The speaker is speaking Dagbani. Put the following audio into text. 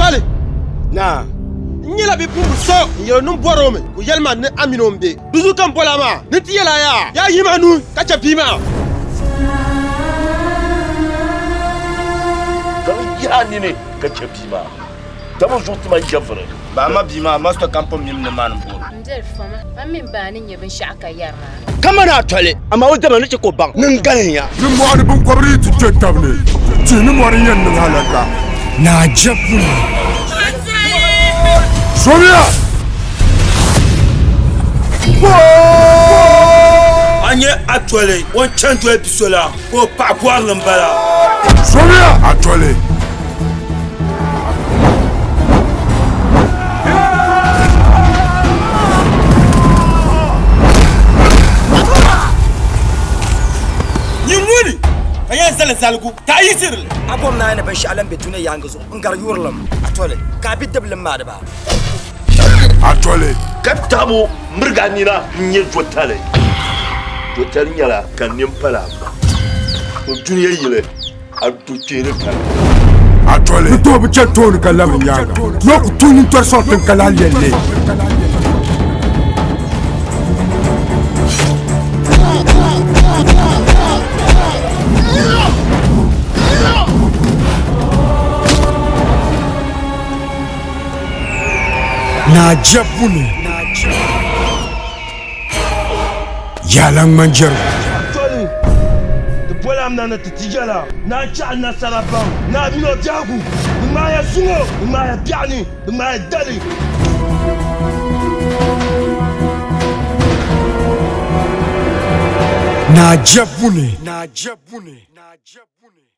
Atɔli! Naa! N nyɛla bipuɣimbil so n yɛl o ni m bɔr o mi, ka o yɛli ma ni a min o m-be. Di zuɣu ka m bol a maa ni ti yɛl a yaa, Yaa yihim a nuu ka chɛ bia maa. Ka bɛ yihi a nini ka chɛ bia maa, dama o zuɣu ti ma nyɛvili. Ba a ma bia maa, Master kam pun mimi ni mani m-bɔro. M biɛli fama, a mini ba ni nya binshɛɣu ka yɛri maa. Kamani a toli, amaa o dama ni chɛ ka o baŋ ni n galihiya. Ni mɔɣu ni biŋkɔbiri yi ti kpe tab ni, tihi ni mɔri n-yɛn niŋ alaka. Naa Jɛbuni. Zomiya! A nya a toli o ni chani doli bi so la, ka o paɣ bɔrili m-bala. Zomiya! A toli. Nyin ŋuni ka yɛn zali zaligu ka a yiɣisiri li? A bom naai ni binshɛɣu lan be dunia yaaŋa zuɣu n-gari yurilim, a toli, ka a bi dibilim maa di ba. A toli. Ka tabu mirigi a nina n-nyɛ dotali. Dotali nyɛla ka nini pala a ma. O dunia yili. A do kpeeni kani. A toli. Ni tooi bi chani tooni ka labiri nyaaŋa. Ni o ku tuhi nintɔri sɔŋ tiŋ ka lahi lɛli li. Naa Jɛbuni. Yaala ŋmanjɛrigu. Toli, di boli am na ni ti ti yɛla, ni a chɛ a nasara baŋ ni a min o biɛhigu, di ŋmaaya zuŋɔ, di ŋmaaya biɛɣuni, di ŋmaaya dali. Naa Jɛbuni.